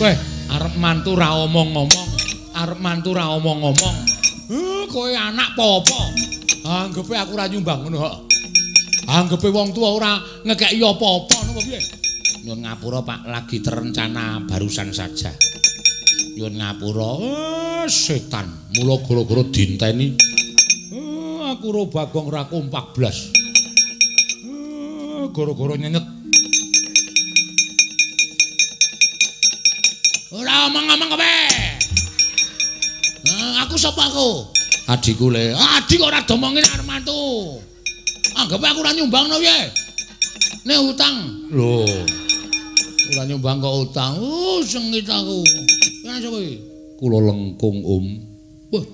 Weh, arep mantu ra omong-omong, arep mantu ra omong-omong. Kowe anak apa-apa? Anggepe aku ora nyumbang ngono kok. Anggepe wong tuwa ora ngekeki apa-apa napa piye? Nyuwun ngapura Pak, lagi terencana barusan saja. Nyuwun ngapura. Setan. Mula gara-gara dinteni. Aku ro Bagong ora kompak blas. Gara-gara nyenyet. Ora omong-omong kowe. Aku sapa aku? Adikku le. Adik ora domongin arep mantu. Anggepe aku ora nyumbangno piye? Nek utang. Lho. Ora nyumbang kok utang. Sengit aku. Kene sapa iki? Kula Lengkung, Om. Wah.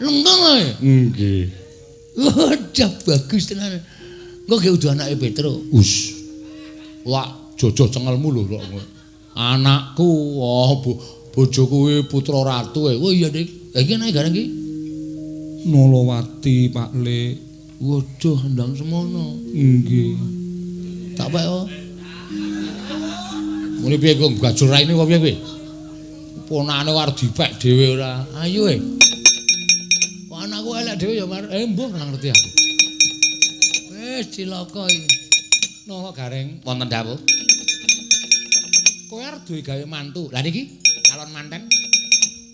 Lengkung kowe? Nggih. Waduh, bagus tenan. Engko ge udu anake Petro. Us. Wah, jojo cengelmu lho kok. Anakku, oh bojoku kuwi putra ratu e. Oh iya, Dik. Lah iki anake gareng iki? Nolowati, Pak Le. Waduh, ndang semono. Nggih. Tak pek oh. Muni piye kok gajur raine kok piye kowe? Ponakane arep dipek dhewe ora. Ayo e. Kok anakku elek dhewe ya, Mar. Mbuh ora ngerti aku. Wis cilaka iki. Nolo Gareng wonten dawuh. Kowe arep duwe gawe mantu. Lah niki calon manten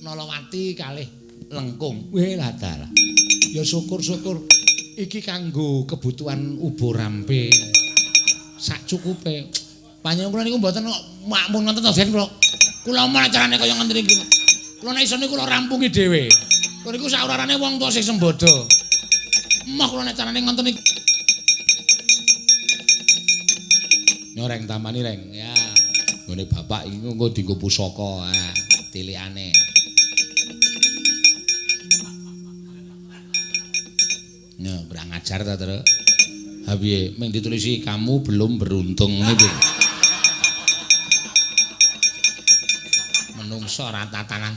Nolowati kalih Lengkung. Weh lah dalah. Ya syukur-syukur iki kanggo kebutuhan ubo rampe. Sak cukupe. Panjenengan kula niku mboten makmun ngoten to, Den kula. Kula omong acarane kaya ngoten niku. Kula nek isone kula rampungi dhewe. Kula niku saurarane wong tuwa sing sembodo. Emoh kula nek carane ngoten niku. Nyoreng tamani reng. Ya. Nggone bapak iki engko dienggo pusaka, ah, tilikane. Nah, kurang ajar ta, Tru? Ha piye, mung ditulisi kamu belum beruntung ngene piye? Menungso ora tatanan.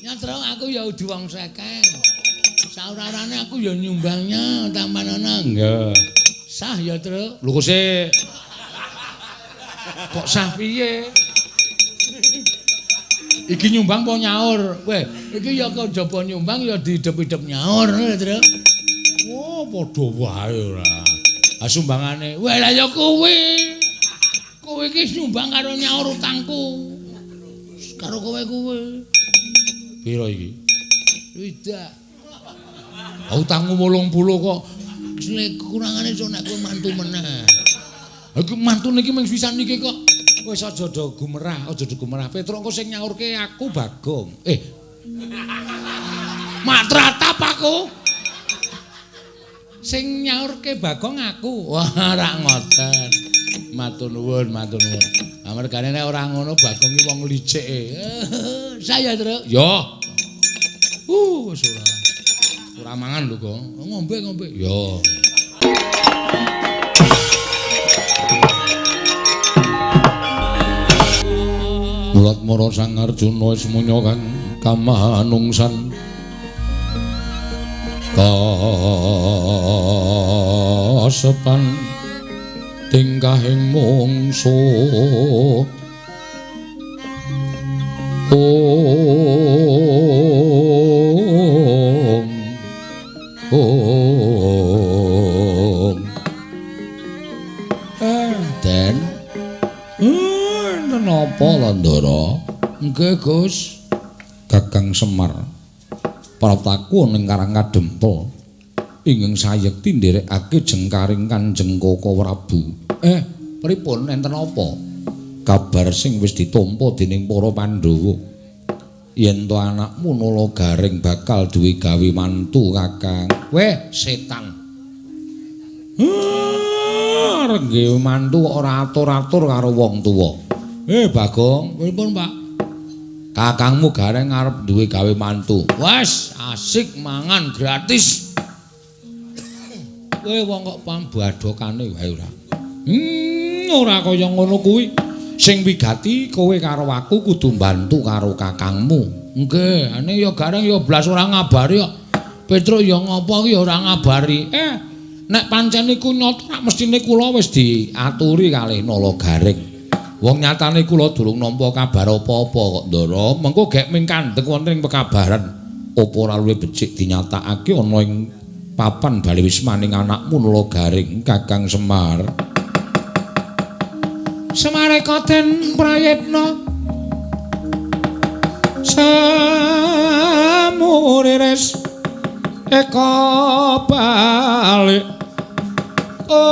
Ya, Tru, aku ya udu wong sekeng. Saurarane aku ya nyumbangnya tampanana. Nggih. Sah ya, Tru. Lho kok sik. Kok sah piye? Iki nyumbang apa nyaur? Weh, iki ya kok jaba nyumbang ya diidep-idep nyaur ngono lho, Tru. Oh, padha wae ora. Ah sumbangane. Weh, lah ya kowe. Kowe iki nyumbang karo nyaur utangku. Karo kowe kuwi. Piro iki? Swidak. Ah utangmu 80 kok. Kurangane iso nek kowe mantu meneh. Ha iki mantune iki mung pisan iki kok. Wis aja do gumerah, aja do gumerah. Petro engko sing nyaurke aku Bagong. Mak tratap aku. Sing nyaurke Bagong aku. Wah, ora ngoten. Matur nuwun, matur nuwun. Amargane nek ora ngono Bagong iki wong licik. Saya, Tru. Ya. Wis ora. Ora mangan lho, Gong. Ngombe-ngombe. Ya. Mulat mara Sang Arjuna wis munya kang kamanungsan kasepan tingkahing mungsu. Om Om Den napa Landara? Nggih, Gus. Kakang Semar praptaku ning Karang Kadempel ingkang sayekti nderekake jengkaring Kanjeng Koko Prabu. Pripun enten apa? Kabar sing wis ditampa dening para Pandhawa yen to anakmu Nala Gareng bakal duwe gawe mantu, Kakang. Weh, setan. Arep gawe mantu kok ora atur-atur karo wong tuwa. Bagong, pripun, Pak? Kakangmu Gareng arep duwe gawe mantu. Wes, asik mangan gratis. Kowe wong kok pambadokane wae ora. Ora kaya ngono kuwi. Sing wigati kowe karo aku kudu mbantu karo kakangmu. Nggih, ane ya Gareng ya blas ora ngabari kok. Petruk ya ngopo ki ya ora ngabari. Nek pancen iku nyata rak mestine kula wis diaturi kalih Nala Gareng. Wong nyatane kula durung nampa kabar apa-apa kok, Ndara. Mengko gek ming kandhek wonten ing pekabaran. Apa ora luwih becik dinyatakake ana ing papan bali wismaning anakmu Nala Gareng, Kakang Semar. Semareka den prayitna samurires eka balik ong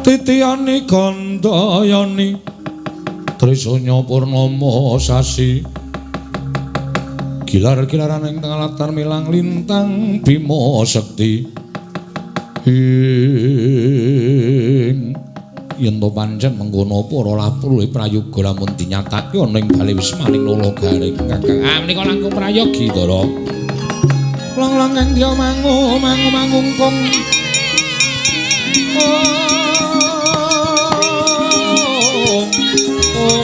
titiyani gandayani trisanya purnama sasi gilar-gilaran ing tengah latar milang lintang bima sekti. Ing yen to pancen mengkono apa ora perlu prayoga lamun dinyatake ana ing bali wismaning Nala Gareng, Kakang. Ah menika langkung prayogi, Ndara. Lang-lang kang dia mangu mangu mangungkung. Oh, oh.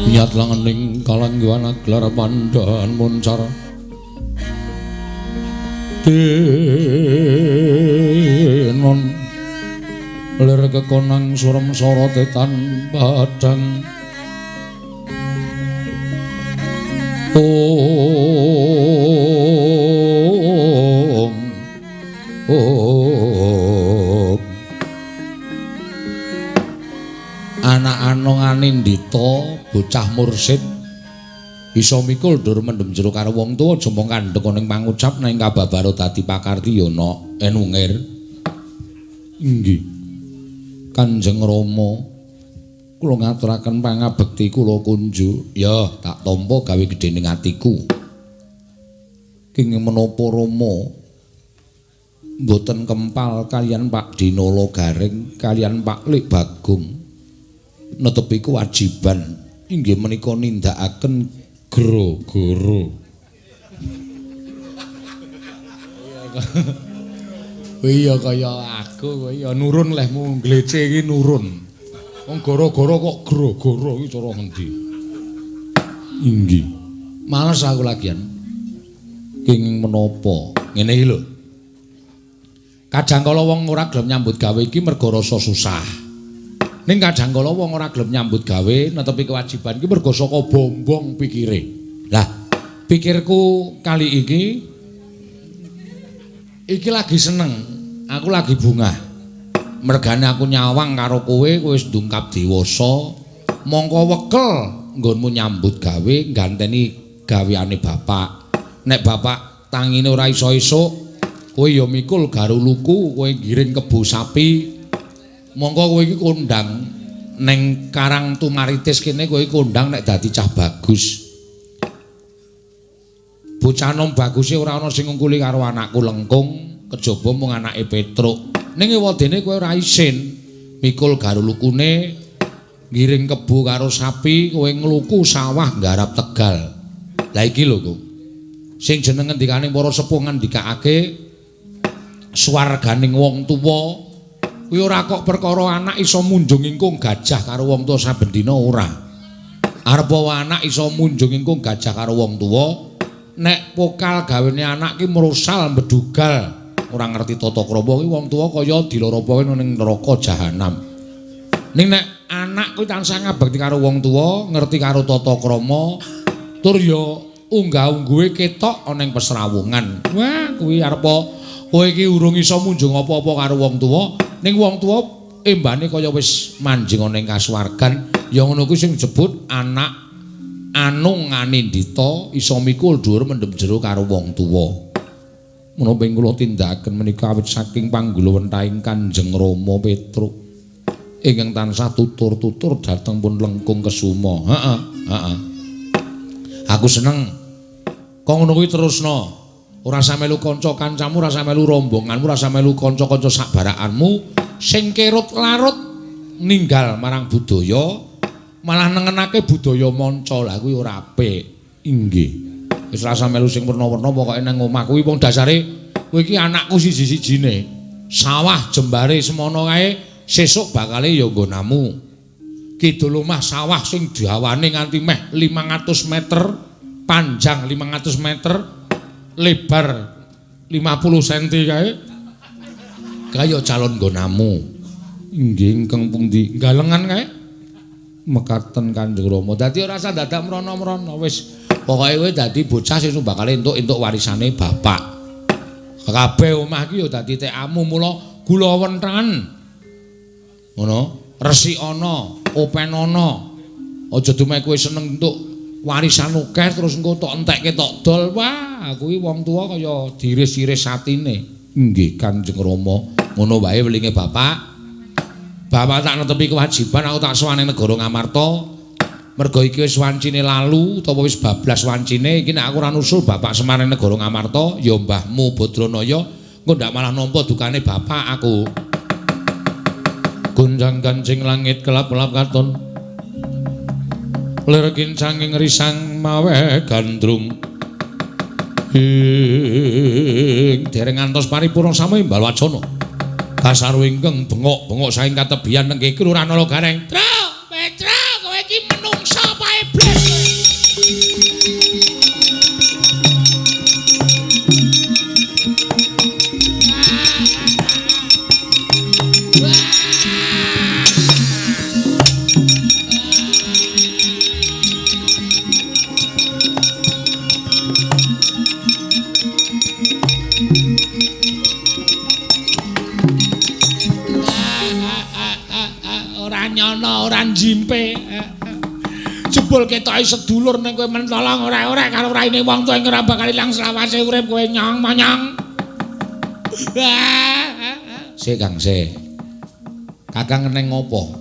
Nyat langening kalangguan gelar pandhan muncar denon lir kekonang surem sorote tan padang Om Om. Anak anong anindita bocah mursid iso mikul ndur mendem jero karo wong tuwa aja mung kandhek ning pangucap nang kababaro dadi pakarti ya nok enungir. Inggih Kanjeng Rama, kula ngaturaken pangabekti kula kunjuk. Ya tak tampa gawe gedhe ning atiku. Kenging menapa Rama mboten kempal kaliyan Pak Dinala Gareng kaliyan Pak Lik Bagong netepi kewajiban inggih menika nindakaken goro-goro. Iya kaya aku kowe ya nurun lehmu nglece iki nurun. Wong goro-goro kok goro-goro iki cara ngendi? Inggih. Males aku lagian. Kenging menapa? Ngene iki lho. Kadang kala wong ora gelem nyambut gawe iki mergo rasa susah. Ning kadang kala wong ora gelem nyambut gawe netepi kewajiban iki mergo saka bombong pikire. Lah, pikirku kali iki iki lagi seneng, aku lagi bungah. Mergane aku nyawang karo kowe, kowe wis ndungkap dewasa, mongko wekel nggonmu nyambut gawe ganteni gaweane bapak. Nek bapak tangine ora iso esuk, kowe ya mikul garuluku, kowe giring kebo sapi. Mongko kowe iki kondang ning Karang Tumaritis kene, kowe kondang nek dadi cah bagus. Bocah nom baguse ora ana sing ngungkuli karo anakku Lengkung, kejaba mung anake Petruk. Ning ewadene kowe ora isin mikul garulukune, ngiring kebo karo sapi, kowe ngluku sawah nggarap tegal. Lah iki lho, Kung. Sing jeneng ngendikane para sepuh ngendikake swarganing wong tuwa kuwi ora kok perkara anak iso munjung ingkung gajah karo wong tuwa saben dina ora. Arep anak iso munjung ingkung gajah karo wong tuwa, nek pokal gawene anak ki mrosal mbedugal ora ngerti tata krama ki wong tuwa kaya diloropoke ning neraka jahanam. Ning nek anak kuwi tansah ngabekti karo wong tuwa, ngerti karo tata krama, tur ya unggah-ungguhe ketok ana ing pesrawungan. Wah, kuwi arep kowe iki urung iso munjung apa-apa karo wong tuwa, ning wong tuwa embane kaya wis manjing ana ing kasuwargan. Ya ngono kuwi sing disebut anak anung anindita iso mikul dhuwur mendem jero karo wong tuwa. Menapa ing kula tindakaken menika awit saking panggulawentahing Kanjeng Rama Petruk ingkang tansah tutur-tutur dhateng pun Lengkung Kesuma. Heeh, heeh. Aku seneng. Kok ngono kuwi terusno. Ora usah melu kanca kancamu, ora usah melu rombonganmu, ora usah melu kanca-kanca sak barakanmu sing kerut larut ninggal marang budaya, malah nengenake budaya manca. Lah kuwi ora apik. Inggih. Wis ora usah melu sing werna-werna, pokoke nang omah kuwi wong dasare kowe iki anakku siji-sijine. Sawah jembare semono kae sesuk bakale ya nggonamu. Kidul omah sawah sing dawane nganti meh 500 meter, panjang 500 meter, lebar 50 cm kae. Kaya calon nggonamu. Inggih ingkang pundi? Galengan kae. Mekaten Kanjeng Rama. Dadi ora usah dadak mrono-mrono, wis pokoke kowe dadi bocah sing bakal entuk-entuk warisane bapak. Kabeh omah iki ya dadi tekamu, mula gula wenthan. Ngono, resikana, openana. Aja dumeh kowe seneng entuk warisan akeh terus engko tok entekke tok dol. Wah, kuwi wong tuwa kaya diris-iris atine. Nggih Kanjeng Rama, ngono wae welinge bapak. Bapak tak netepi kewajiban, aku tak sowan ning negara Ngamarta. Mergo iki wis wancine lalu utawa wis bablas wancine iki, nek aku ora nusul bapak Semar ning negara Ngamarta, ya mbahmu Badranaya engko ndak malah nampa dukane bapak aku. Gonjang-ganjing langit kelap-kelap katon. Lir kincanging risang mawe gandrung. Ing dereng ngantos paripurna sami imbal wacana. Kasaru ingkang bengok-bengok saking katebian tengke Kelurahan Nala Gareng. Tru, Petro, kowe iki menungsa apa iblis? nyono, ora njimpe. Jebul ketoke sedulur ning kowe mentolong ora-ora karo raine wong tuwa ora bakal ilang selawase urip kowe nyong monyong. Sik Kang, sik. Kakang neng ngopo?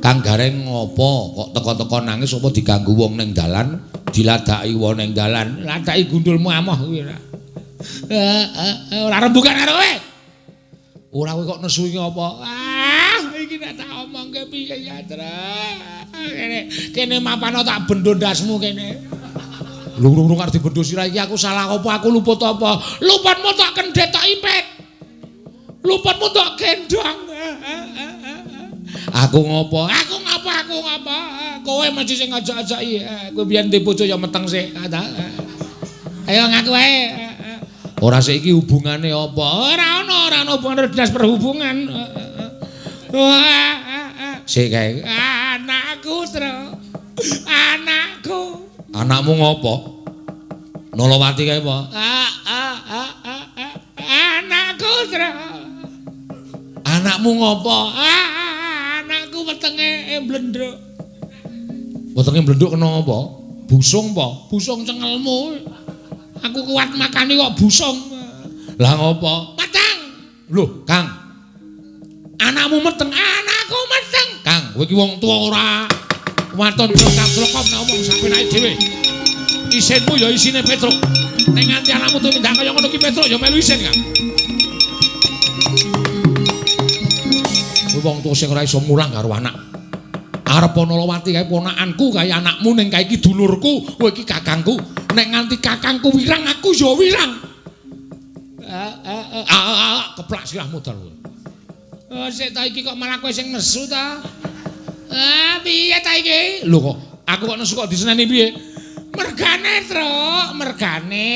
Kang Gareng ngopo kok teko-teko nangis apa diganggu wong ning dalan, diladaki wong ning dalan, ladaki gundulmu amoh kuwi ora. Ora rembugan karo kowe. Ora kowe kok nesu iki apa? Ah, iki nek tak omongke piye ya, Trek. Kene kene mapano tak bendo ndasmu kene. Luru-luru arep dibendo sira iki aku salah apa, aku luput apa? Luputmu tak kendhet tak impet. Luputmu tak gendong. Aku ngopo? Aku ngopo? Aku ngopo? Kowe mesti sing ngajak-ajaki. Kowe biyen ndek bojo ya meteng sik. Ayo ngaku wae. Ora sik iki hubungane apa? Ora ana, ora ana hubungane dinas perhubungan. Sik kae. Anakku, Tru. Anakku. Anakmu ngopo? Nolowati kae apa? Anakku, Tru. Anakmu ngopo? Anakku wetenge mblendhuk. Wetenge mblendhuk kena apa? Busung apa? Busung cengelmu. Aku kuat makani kok busung. Lah ngopo? Meteng. Lho, Kang. Anakmu meteng, anakku meteng. Kang, kowe iki wong tuwa ora waton blokap-blokop nek omong sapenake dhewe. Isinmu ya isine Petruk. Nek nganti anakmu tumindak kaya ngono ki Petruk ya melu isin, Kang. Kowe wong tuwa sing ora iso mulang karo anak. Arep Nolowati kae ponakanku kae anakmu ning kae iki dulurku, kowe iki kakangku. Nek nganti kakangku wirang aku ya wirang. Keplak sirahmu dal kowe. Oh, sik ta iki kok malah kowe sing nesu ta? Ah, piye ta iki? Lho kok aku kok nesu kok diseneni piye? Mergane, Truk, mergane.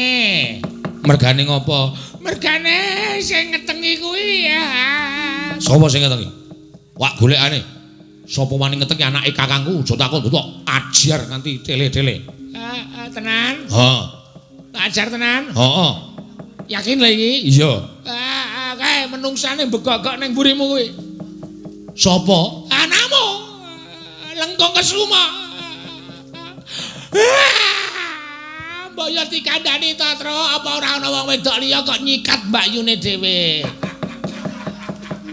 Mergane ngopo? Mergane sing ngetengi kuwi ya. Sapa sing ngetengi? Wak golekane. Sapa wani ngetengi anake kakangku? Aja takon tok ajar nganti tele-tele. Tenan? Heeh. Ajar tenan? Heeh. Yakin lho iki? Iya. Kae menungsane begogok ning mburimu kuwi. Sapa? Anakmu. Lengkung Kesuma. Mbok yo dikandani ta, Tru, apa ora ana wong wedok liya kok nyikat mbakyune dhewe.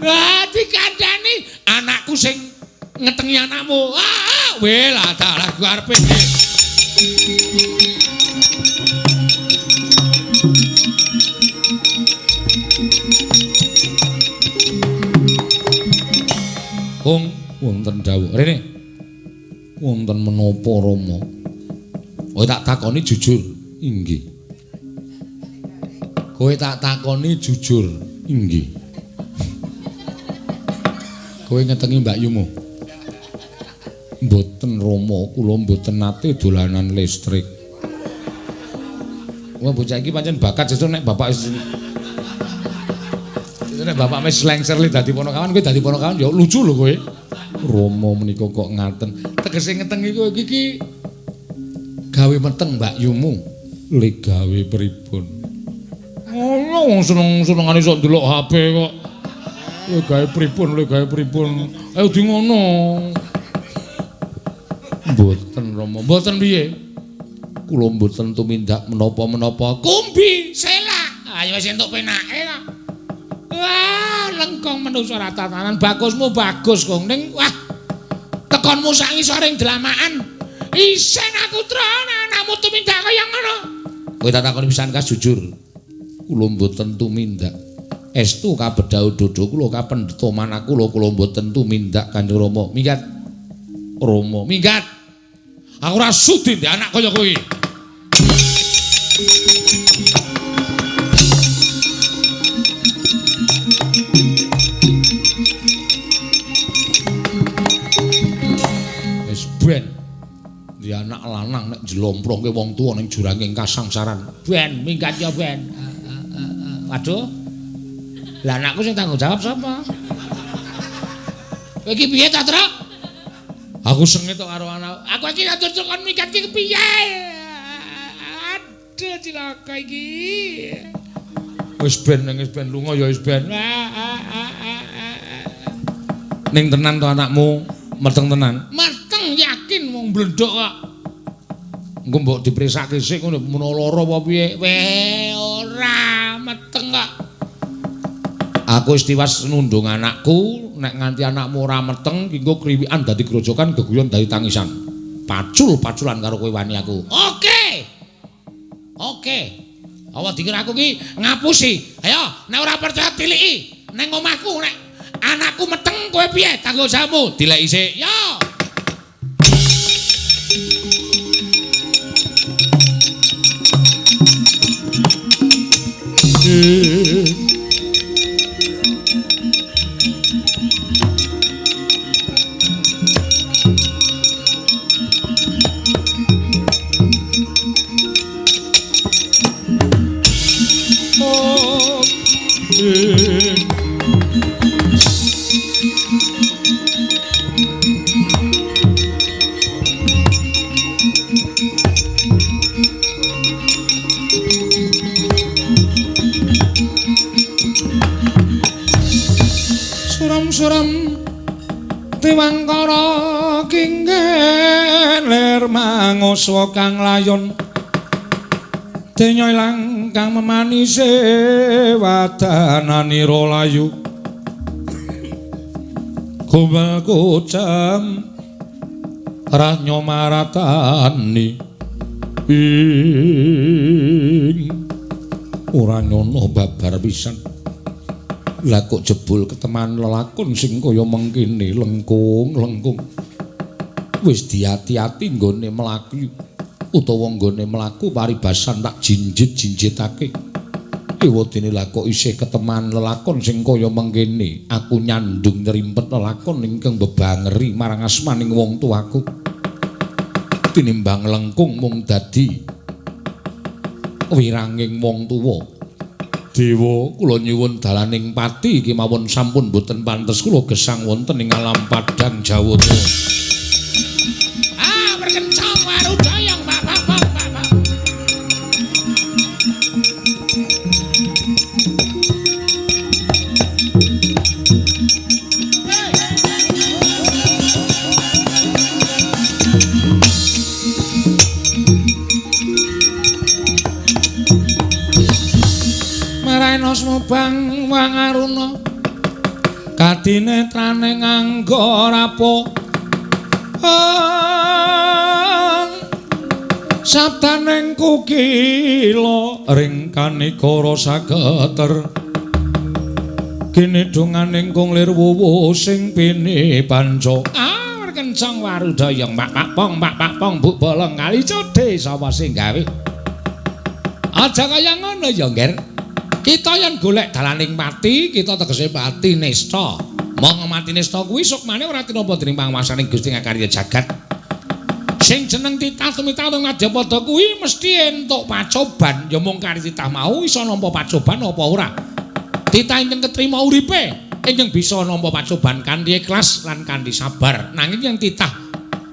Wah, dikandani anakku sing ngetengi anakmu. Ah, weh lah dalah arepe. Kung wonten dawuh. Rene. Wonten menapa Rama? Kowe tak takoni jujur. Inggih. Kowe tak takoni jujur. Inggih. Kowe ngetengi mbakyumu? Mboten Rama, kula mboten nate dolanan listrik. Wah, bocah iki pancen bakat sesuk nek bapak wis nek bapak wis lengser li dadi ponokawan, kowe dadi ponokawan ya lucu lho kowe. Rama menika kok ngaten. Tegese ngetengi kowe iki gawe meteng mbakyumu. Le gawe pripun? Ngono wong seneng-senengane sok ndelok HP kok. Le gawe pripun, le gawe pripun. Ayo di ngono. Mboten Rama, mboten piye? Kula mboten tumindak menapa-menapa. Kumbi selak. Ayo wis entuk penake kok. Wah, lengkong manusa ora tatanan. Bagusmu bagus, Kong. Ning wah. Tekonmu sak ngisoring dlamakan. Isen aku tron anakmu tumindak kaya ngono. Kowe tak takoni pisan kas jujur. Kula mboten tumindak. Estu kabedhau dodo kula kapendheta manah kula kula mboten tumindak Kanjeng Rama. Minggat. Rama, minggat. Aku ora sudi ndek anak kaya kowe iki. Wis ben. Di anak lanang nek njlomprongke wong tuwa ning juranging kasangsaran. Ben, minggat ya ben. Waduh. Lah anakku sing tanggung jawab sapa? Kowe iki piye ta, Truk? Aku sengit tok karo anak. Aku iki atur kon minggat iki kepiye? Aduh cilaka iki. Wis ben wis ben lunga ya wis ben. Ning tenan to anakmu? Meteng tenan. Meteng yakin wong blendhok kok. Engko mbok dipresake sik ngono menawa lara apa piye? Weh, ora meteng kok. Aku wis tiwas nundung anakku, nek nganti anakmu ora meteng ki engko kriwikan dadi grojokan geguyon dadi tangisan. Pacul-paculan karo kowe wani aku. Oke. Oke. Awa dikira aku ki ngapusi. Ayo, nek ora percaya tiliki neng omahku nek anakku meteng kowe piye tanggung jawabmu? Dileki sik. Yo. Suram-suram tiwangkara kinggen lir manguswa kang layon denya ilang kang memanise wadananira layu gombal kucem ranyo maratani ing ora nyono babar pisan. Lah kok jebul keteman lelakon sing kaya mengkene lengkung-lengkung. Wis diati-ati nggone mlaku utawa nggone mlaku paribasan tak jinjit-jinjitake. Ewadene lah kok isih keteman lelakon sing kaya mengkene. Aku nyandung nyerimpet lelakon ingkang bebangeri marang asmaning wong tuaku. Tinimbang lengkung mung dadi wiranging wong tuwa. Dewa, kula nyuwun dalaning pati kemawon sampun boten pantes kula gesang wonten ing alam padang Jawata. Ah, berkencang warudayang bapak bapak. Osmo bang wangaruna kadinetrane nganggo rapo sabdaning kukila ring kanigara sageter kinidunganing kung lir wuwu sing pini panca. Ah, kencang warudayang mak pak pong mak pak pong buk bolong kali codhe sapa sing gawe. Aja kaya ngono ya, Ngger. Kita yen golek dalaning pati, kita tegese pati nista. Mong mati nista kuwi sukmane ora tinapa dening panguwasaning Gusti ngakarya jagat. Sing jeneng titah tumitah ing madyapada kuwi mesti entuk pacoban. Ya mung kari titah mau iso nampa pacoban apa ora. Titah ingkang ketrima uripe, ingkang bisa nampa pacoban kanthi ikhlas lan kanthi sabar. Nanging yen titah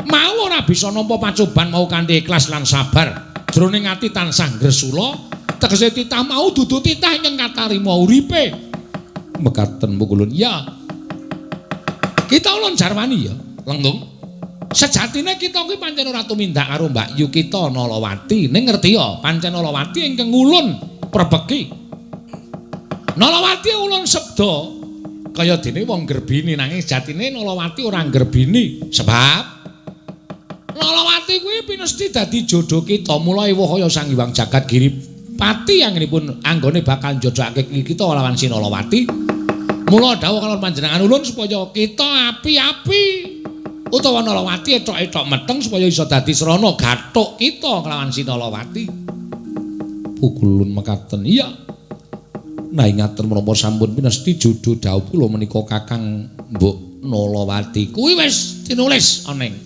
mau ora bisa nampa pacoban mau kanthi ikhlas lan sabar, jroning ati tansah ngresula. Tegese titah mau dudu titah ingkang katarima uripe. Mekaten pukulun. Ya. Kita ulun jarwani ya, Lengkung. Sejatine kita kuwi pancen ora tumindak karo Mbak Yu kita Nalawati. Ning ngerti ya, pancen Nalawati ingkang ulun perbeki. Nalawati ulun sabda kaya dene wong grebini, nanging sejatine Nalawati ora grebini. Sebab Nalawati kuwi pinesti dadi jodoh kita. Mula ewuh kaya Sang Hyang Jagat Giri Pati anggenipun anggone bakal njodhokake kita lawan si Nalawati. Mula dawuh karo panjenengan ulun supaya kita api-api utawa Nalawati etok-etok meteng supaya iso dadi srana gathuk kita kelawan si Nalawati. Pukulun mekaten. Iya. Nah ingaten menapa sampun pinesti jodho dawuh kula menika Kakang Mbok Nalawati. Kuwi wis tinulis ana ing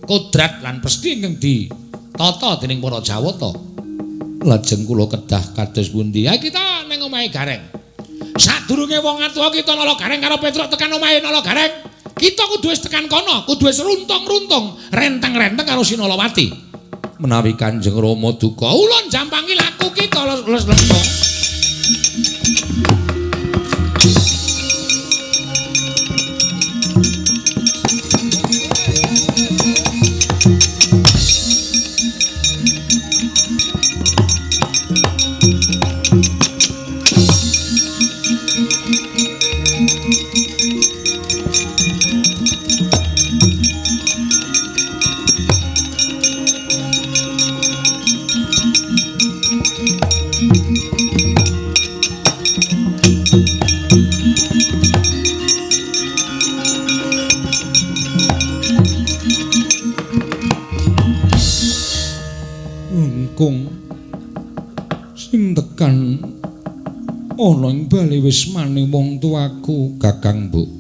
kodrat lan pesti ingkang ditata dening para Jawata. Lajeng kula kedah kados pundi? Ya kita nang omahe Gareng. Sadurunge wong atuwa kita Nala Gareng karo Petruk tekan omahe Nala Gareng, kita kudu wis tekan kono, kudu wis runtung-runtung, renteng-renteng karo si Nalawati. Menawi Kanjeng Rama duka, ulun jampangi laku kita les lengkung. Ana ing bali wismane wong tuaku, Kakang Mbok.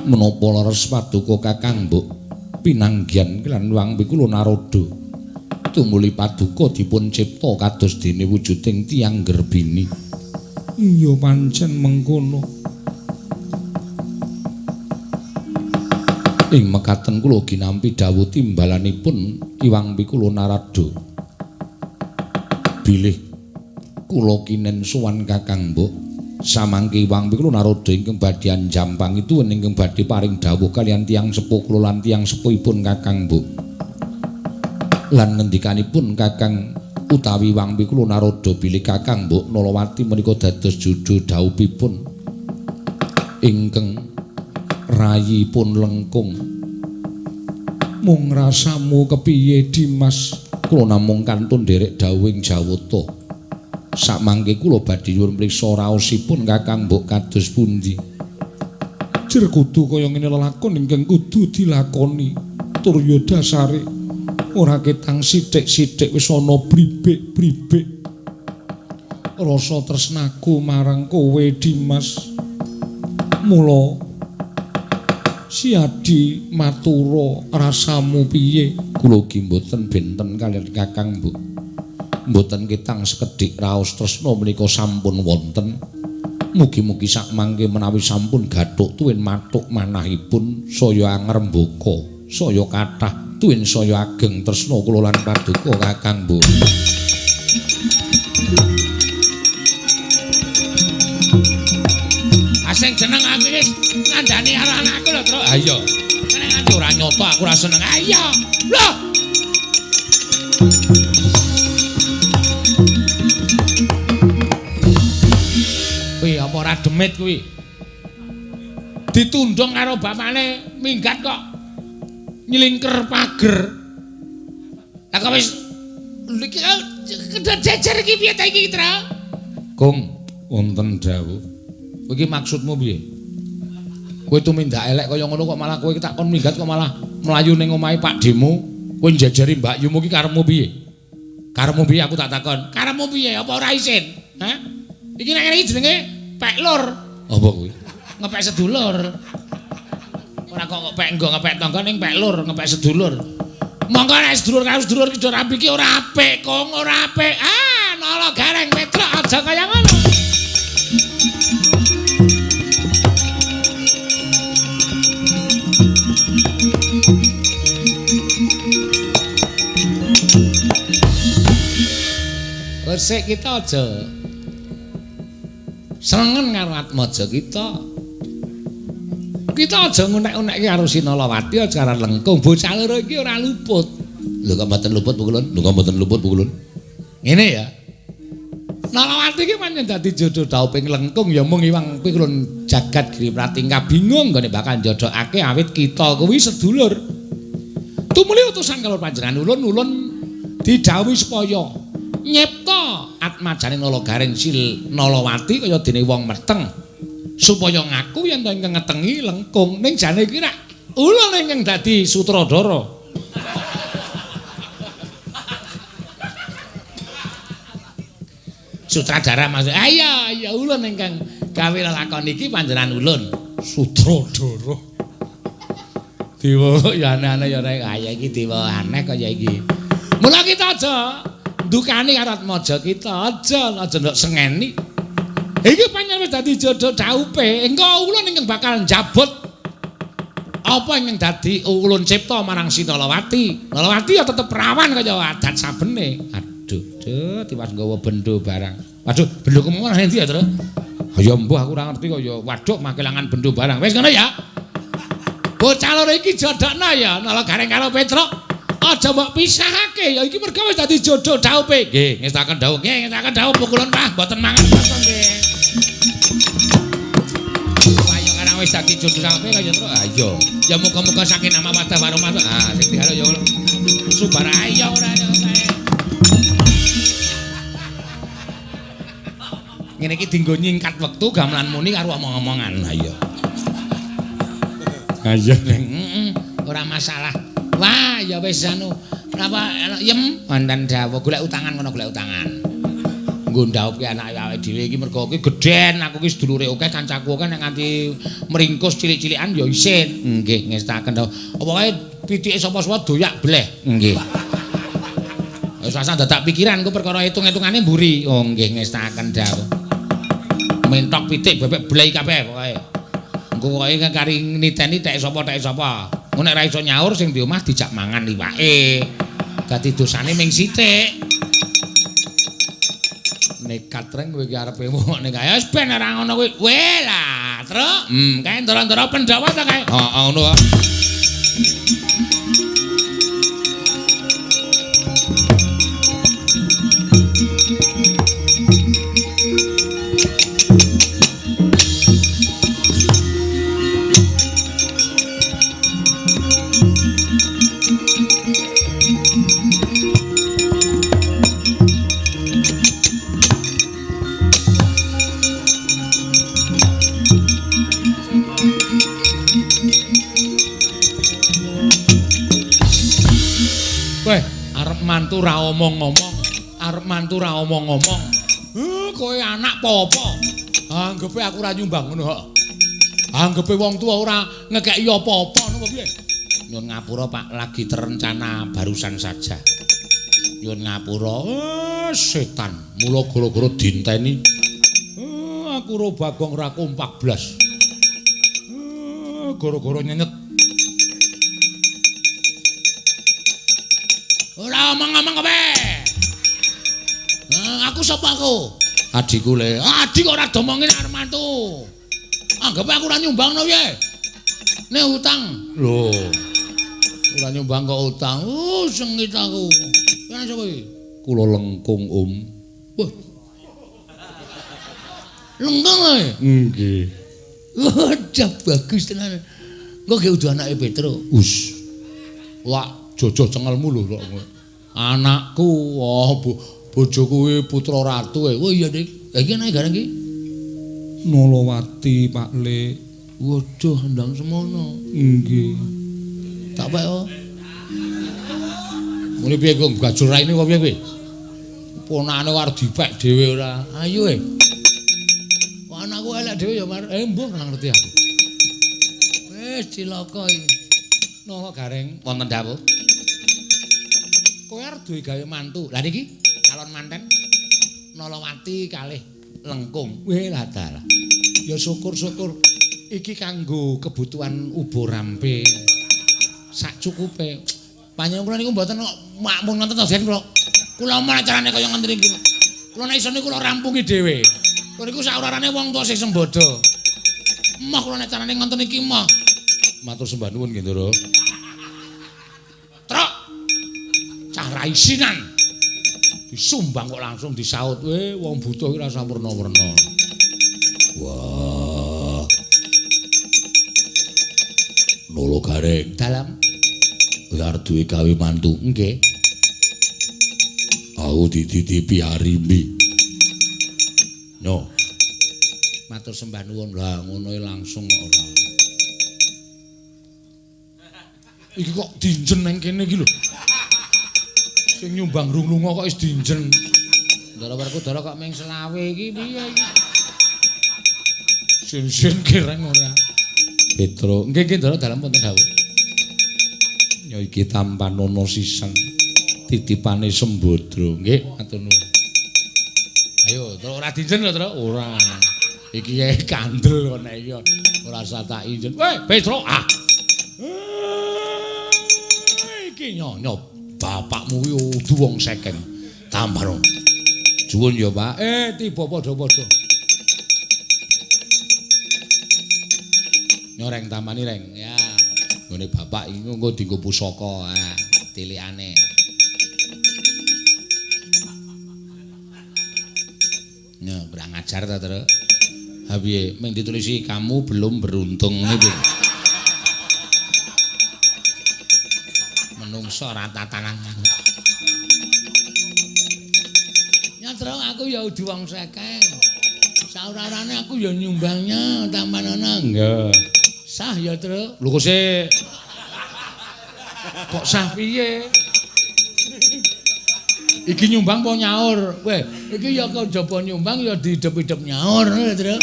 Menapa leres paduka Kakang Mbok pinanggihan lan Hyang Pikula Narada? Tumuli paduka dipun cipta kados dene wujuding tiyang gerbini. Iya pancen mengkono. Ing mekaten kula ginampi dawuh timbalanipun Hyang Pikula Narada. Bilih kula kinen sowan Kakang Mbok, samangke Hyang Pikula Narada ingkang badhe anjampang itu ingkang badhe paring dawuh kaliyan tiyang sepuh kula lan tiyang sepuhipun Kakang Mbok. Lan ngendikanipun Kakang utawi Hyang Pikula Narada bilih Kakang Mbok Nalawati menika dados jodho dhaupipun ingkang rayipun lengkung. Mung rasamu kepiye Dimas? Kula namung kantun nderek dawuhing Jawata. Samangke kula badhe nyuwun priksa raosipun Kakang Mbok kados pundi. Jer kudu kaya ngene lelakon ingkang kudu dilakoni. Tur ya dasare ora ketang sithik-sithik wis ana bribik-bribik. Rasa tresnaku marang kowe Dimas. Mula Siadi matura rasamu piye? Kula ugi mboten benten kaliyan Kakang Mbok. Mboten ketang sekedhik raos tresna menika sampun wonten. Mugi-mugi sakmangke menawi sampun gathuk tuwin mathuk manahipun saya angrembaka, saya kathah tuwin saya ageng tresna kula lan paduka Kakang Mbok. Asing jeneng aku wis ngandani karo anakku lho, Truk. Ha iya. Nek nganti ora nyoto aku ora seneng. Ha iya. Lho. Kuwi apa ora demit kuwi? Ditundung karo bapakne minggat kok nyelingker pager. Lah kok wis iki jejer iki piye ta iki, Truk? Kung, wonten dawuh. Kowe iki maksudmu piye? Kowe tumindak elek kaya ngono kok malah kowe tak kon minggat kok malah mlayu ning omahe Pakdhemu, kowe njejeri mbakyumu iki karepmu piye? Karepmu piye aku tak takon? Karepmu piye? Apa ora isin? Hah? Iki nek ngene iki jenenge pek lur. Apa kuwi? Ngepek sedulur. Ora kok pek nggo ngepek tangga ning pek lur, ngepek sedulur. Monggo nek sedulur karo sedulur iki do rapi iki ora apik, Kong, ora apik. Ah, Nala Gareng Petruk aja kaya ngono. Resik kita aja senengen karo atmaja kita. Kita aja ngunek-unekke karo Sinalawati aja karo Lengkung. Bocah loro iki ora luput. Lho kok mboten luput Bu Kulun? Lho kok mboten luput Bu Kulun? Ngene ya. Nalawati iki pancen dadi jodho dhauping Lengkung ya mung Hyang Pikulun jagat Giri Pratingka bingung nggone bakal njodhokake awit kita kuwi sedulur. Tumuli utusan karo panjenengan ulun-ulun didhawuhi supaya nyipta atmajane Nala Gareng Sil Nalawati kaya dene wong meteng supaya ngaku yen to ingkang ngetengi Lengkung ning jane iki rak ulun ingkang dadi sutradara. Sutradara maksud ayo ya ulun ingkang gawe lelakon iki panjenengan ulun sutradara. Dewa ya aneh-aneh ya rek ayo iki dewa aneh kaya iki. Mula kita aja ndukani karo atmaja kita aja aja ndok sengeni. Iki pancen wis dadi jodho dhaupe. Engko ulun ingkang bakal njabut apa ingkang dadi ulun cipta marang Sinalawati. Nalawati ya tetep perawan kaya adat sabene. Aduh, duh, tiwas nggawa bendo barang. Waduh, bendoku mau nang endi ya, Tru? Ya mbuh aku ora ngerti kok ya waduk makelangan bendo barang. Wis ngono ya. Bocah loro iki jodhokno ya, Nala Gareng karo Petruk. Aja mbok pisahake ya iki merga wis dadi jodho dhaupe. Nggih, ngestaken dhawuh. Nggih, ngestaken dhawuh pukulun Pak, mboten mangan mboten nggih. Wah, ya karang wis dadi jodho dhaupe kaya Truk. Ha iya. Ya muga-muga sakinah mawaddah warahmah. Ah, sing diharap ya subar ayo ora ya. Ngene iki dienggo nyingkat wektu gamelan muni karo omong-omongan. Ha iya. Ha iya ning ora masalah. Wah, ya wis anu. Napa yem wonten dawuh golek utangan ngono golek utangan. Nggo ndhaupke anake awake dhewe iki mergo iki gedhen, aku iki sedulure akeh, kancaku akeh nek nganti mringkus cilik-cilikan ya isin. Nggih, ngestaken dawuh. Apa kae pitike sapa-sapa doyak bleh. Nggih. Wis rasah dadak pikiran ku perkara hitung-hitungane mburi. Oh nggih ngestaken dawuh. Mentok pitik bebek bleh kabeh pokoke. Engko pokoke kari niteni tek sapa tek sapa. Engko nek ra iso nyaur sing di omah dijak mangan iwake. Dadi dosane ming sithik. Nekat reng kowe iki arepe wong nek kaya wis ben ora ngono kuwi. Weh lah, Truk. Kae ndara-ndara Pandhawa ta kae? Heeh, ngono kok. Mantu ra omong-omong, arep mantu ra omong-omong. Kowe anak apa-apa? Anggepe aku ora nyumbang ngono kok. Anggepe wong tuwa ora ngekeki apa-apa ngono piye? Nyuwun ngapura Pak, lagi terencana barusan saja. Nyuwun ngapura. Setan, mula gara-gara dinteni. Aku ro Bagong ora kompak blas. Gara-gara nyenyet. Ora omong-omong kowe. Aku sapa aku? Adikku le. Adik kok ora domongin arep mantu. Anggepe aku ora nyumbang no piye? Nek utang. Lho. Ora nyumbang kok utang. Sengit aku. Kene sapa iki? Kula Lengkung, Om. Wah. Lengkung ae? Nggih. Wadah bagus tenan. Engko ge udu anake Petro. Us. Wah. Jojo cengelmu lho kok. Anakku, oh bojoku kuwi putra ratu e. Oh iya, Dik. Lah iki anake gareng iki? Nolowati, Pak Le. Waduh, ndang semono. Nggih. Tak pek oh. Muni piye kok gajul raine kok piye kowe? Ponakane arep dipek dhewe ora. Ayo e. Kok anakku elek dhewe ya, Mar. Mbuh ora ngerti aku. Wis cilaka iki. Napa gareng wonten dawuh? Kowe arep duwe gawe mantu. Lah niki calon manten Nolowati kalih Lengkung. Weh lah dalah. Ya syukur-syukur iki kanggo kebutuhan ubo rampe. Sak cukupe. Panjenengan kula niku mboten kok makmur ngoten to Den kula. Kula omong acarane kaya ngoten iki. Kula nek isone kula rampungi dhewe. Kula niku saurarane wong tuwa sing sembodo. Emoh kula nek carane ngoten iki emoh. Matur sembah nuwun nggih, Ndara. Truk. Cah ra isinan. Disumbang kok langsung disaut. Wong butuh iki rasa werna-werna. Wah. Nolo gareng dalam. Kowe arep duwe gawe mantu. Nggih. Aku dititipi Arimbi. No. Matur sembah nuwun. Lah ngono langsung kok ora. Iki kok dinjen nang kene iki lho. Sing nyumbang rung lunga kok wis dinjen. Ndara Werkudara kok ming selawe iki piye iki? Sin-sin kireng ora. Petro, nggih nggih Ndara dalem wonten dawuh. Ya iki tampanono sisan titipane Sembadra. Nggih, matur nuwun. Ayo, Tru ora dinjen lho, Tru. Ora. Iki kandel kok nek iki ora usah tak injen. Weh, Petro, ah. Iki nyonyo bapakmu kuwi udu wong sekeng. Tambah. Juwun ya, Pak. Tiba padha-padha. Nyoreng tamani reng. Ya. Nggone bapak iki engko dienggo pusaka, ah, tilikane. Nya, kurang ajar ta, Tru? Ha piye, ming ditulisi kamu belum beruntung ngene piye? Menungso ora tatanan. Nyatro aku ya udu wong sekeng. Saurarane aku ya nyumbangnya tampanana. Nggih. Sah ya, Tru. Lho kok sik. Kok sah piye? Iki nyumbang apa nyaur? Weh, iki ya kejaba nyumbang ya diidep-idep nyaur ngono lho, Truk.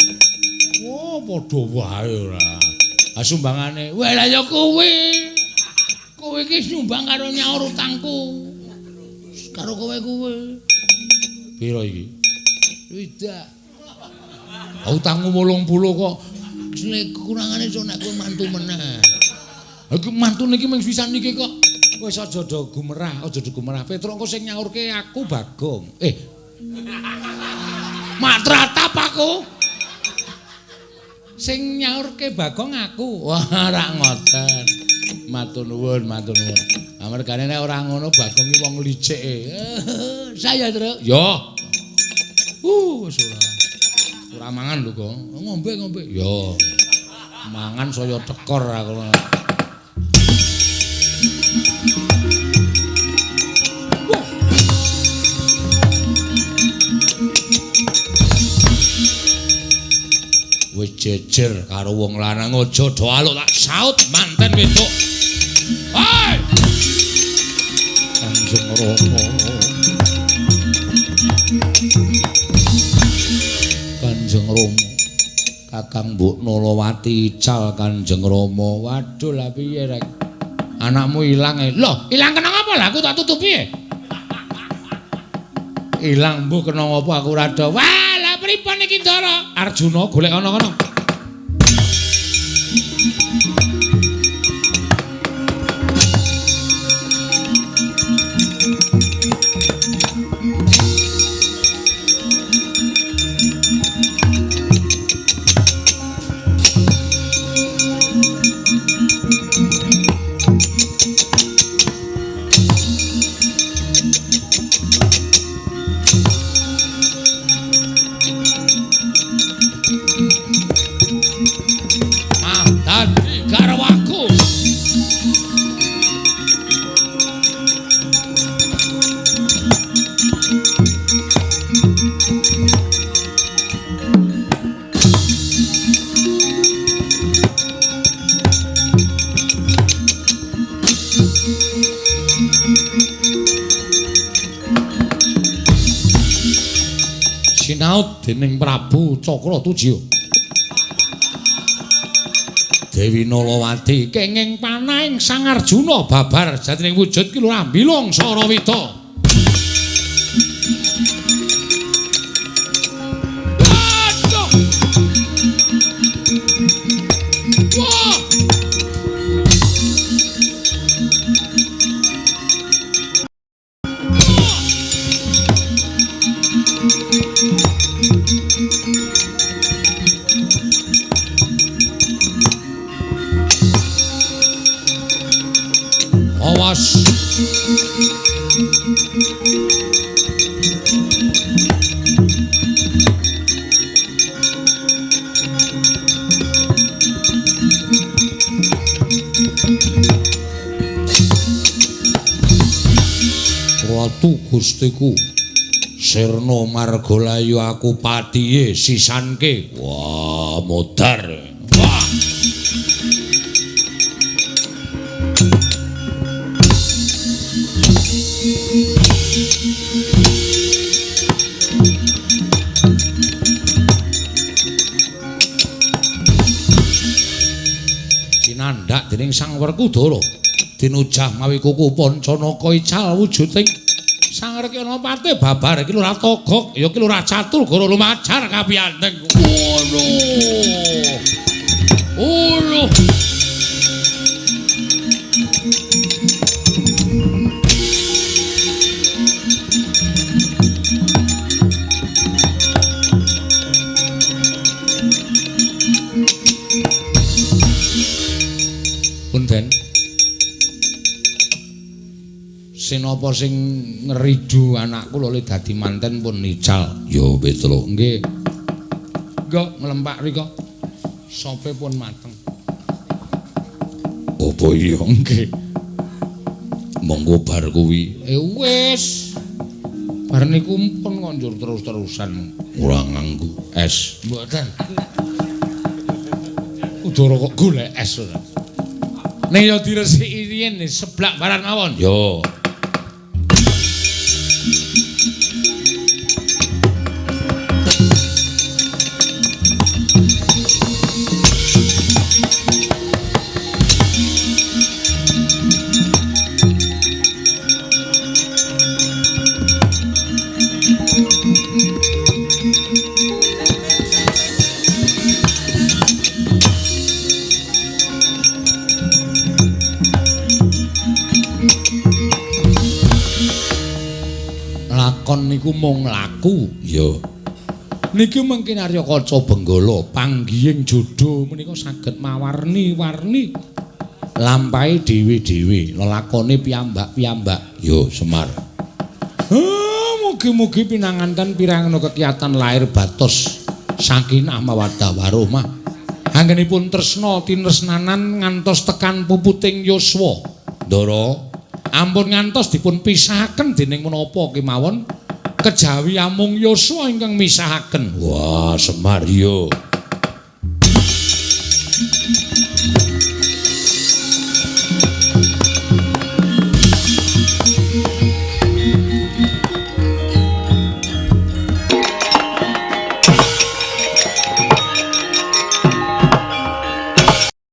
Oh, padha wae ora. Ah sumbangane. Weh, lah ya kowe. Kowe iki nyumbang karo nyaur utangku. Karo kowe kuwi. Piro iki? Widak. Ah utangmu 80 kok. Nek kurangane sok nek kowe mantu meneh. Ha iki mantune iki mung pisan iki kok. Wis aja do gumerah, aja do gumerah. Petruk engko sing nyaurke aku Bagong. Matratap aku. Sing nyaurke Bagong aku. Wah, ora ngoten. Matur nuwun, matur nuwun. Amargane nek ora ngono Bagong iki wong licik. Saya, Truk. Ya. Wis ora. Ora mangan lho, Gong. Ngombe-ngombe. Ya. Mangan saya tekor aku. Wis jejer karo wong lanang aja do aluk tak saut manten wedok. Hei! Kanjeng Rama. Kanjeng Rama. Kakang Mbok Nalawati ical Kanjeng Rama. Waduh lah piye rek? Anakmu ilang e. Loh, ilang kena apa lah aku tak tutupi e. Ilang mbuh kena apa aku ora do. Wah, lah pripun iki Ndara? Arjuna golek ana kono. Sinaut dening Prabu Cakra Tujiya. Dewi Nalawati kenging panahing Sang Arjuna babar jatining wujud ki Lurah Bilung Sarawita. Waduh. Wah. Awas. Ratu Gustiku Sirna Margalayu aku patihe sisanke. Wah, modar. Wah. Cinandhak dening Sang Werkudara dinujah mawi kuku Pancanaka ical wujuding Sang Rekanapati babar iki Lurah Togok ya ki Lurah Catur Goro lumajar kapiyanteng. Ngono. Ngono. Punten. Sinapa sing ngridu anakku lho dadi manten pun ical. Ya Petruk nggih. Nggih nglempak rika. Sope pun mateng. Apa iya nggih. Monggo bar kuwi. Wis. Bar niku pun konjur terus-terusan ora nganggo es. Mboten. Udara kok golek es ora. Ning ya diresiki riyin seblak baran mawon. Yo. Lelakon niku mung laku. Ya. Niki mungkin Arya Kaca Benggala panggihing jodho menika saged mawarni-warni lampahe dhewe-dhewe, lelakone piyambak-piyambak. Yo Semar. Mugi-mugi pinanganten pirangana kekiyatan lair batos sakinah mawaddah warahmah. Anggenipun tresna tinresnanan ngantos tekan puputing yuswa. Ndara, ampun ngantos dipun pisahaken dening menapa kemawon kejawi amung yuswa ingkang misahaken. Wah, Semar yo.